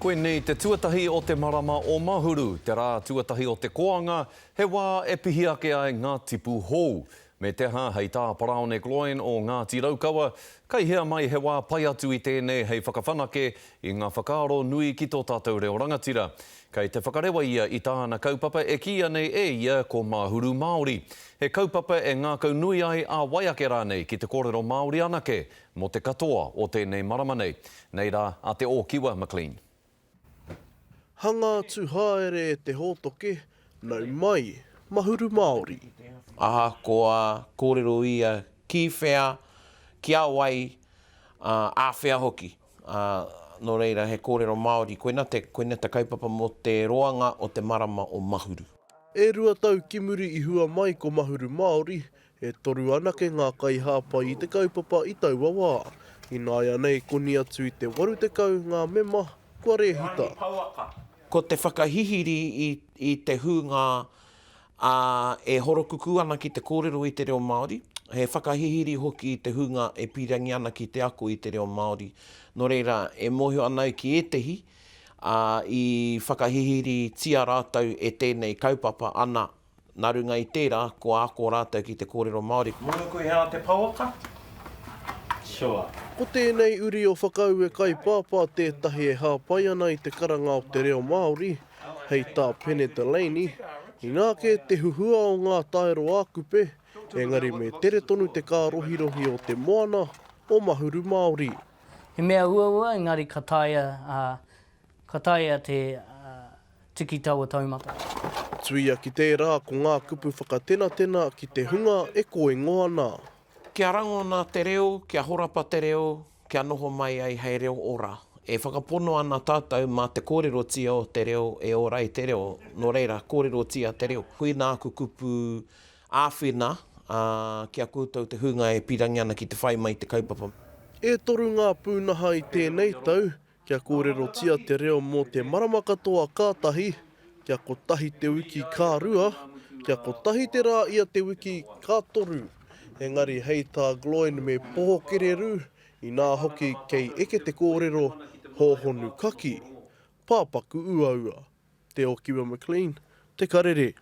Koinei te tuatahi o te marama o Mahuru, te rā tuatahi o te koanga, he wā e pihi ake ai ngā tipu hou. Me te aha, hei tā Paraone Gloyne o Ngāti Raukawa, kai hea mai he wā pai atu i tēnei hei whakawhanake i ngā whakaaro nui ki tō tātou reo rangatira. Kei te whakarewa ia i tāna kaupapa e kīia nei e ia ko Māhuru Māori. He kaupapa e ngākau nui ai a wai ake rānei ki te kōrero Māori anake mō te katoa o tēnei marama nei. Nei rā a Te Ōkiwa McLean. Hanga atu haere e te hōtoke, nau mai, Mahuru Māori. Ahakoa kōrero ia ki whea, ki a wai, ā, āwhea hoki. Ā, nō reira, he kōrero Māori, koina te, koina te kaupapa mō te roanga o te marama o Mahuru. E rua tau ki muri i hua mai ko Mahuru Māori, e toru anake ngā kaihāpai i te kaupapa i taua wā. Ināianei koni atu i te 80 ngā mema kua rēhita. Ko te whakahihiri i, i te hūnga ā, e horokukū ana ki te kōrero i te reo Māori, he whakahihiri hoki i te hunga e pīrangi ana ki te ako i te reo Māori. Nō reira, e mōhio ana au ki ētehi, ā, i whakahihiritia rātou e tēnei kaupapa, ana, nā runga i tērā, kua ako rātou ki te kōrero Māori. Mōhio koe he aha te pouaka? Sure. Ko tēnei uri o Whakaue Kaipāpā tētahi e hāpai ana i te karanga o te reo Māori, Hei tā Pene Delaney, inā kē te huhua o ngā taero ā-Kupe, engari me tere tonu te kārohirohi o te moana o Mahuru Māori. He mea uaua engari ka taea, ka taea te tiki taua taumata. Tuia ki tērā ko ngā kupu whakatenatena ki te hunga e kōingo ana. Kia rangona te reo, kia horapa te reo, kia noho mai ai hei reo ora. E whakapono ana tātou mā te kōrerotia o te reo e ora ai te reo, nō reira, kōrerotia te reo. Koinā aku kupu āwhina ki a koutou te hunga e pīrangi ana ki te whai mai i te kaupapa. E toru ngā pūnaha i tēnei tau, Kia kōrerotia te reo mō te marama katoa ka tahi, kia kotahi te wiki ka rua, kia kotahi te rā ia te wiki ka toru. Engari hei tā Gloyne me poho kererū, inā hoki kei eke te kōrero, hōhonu kaki, pāpaku uaua. Te Okiwa McLean, Te Karere.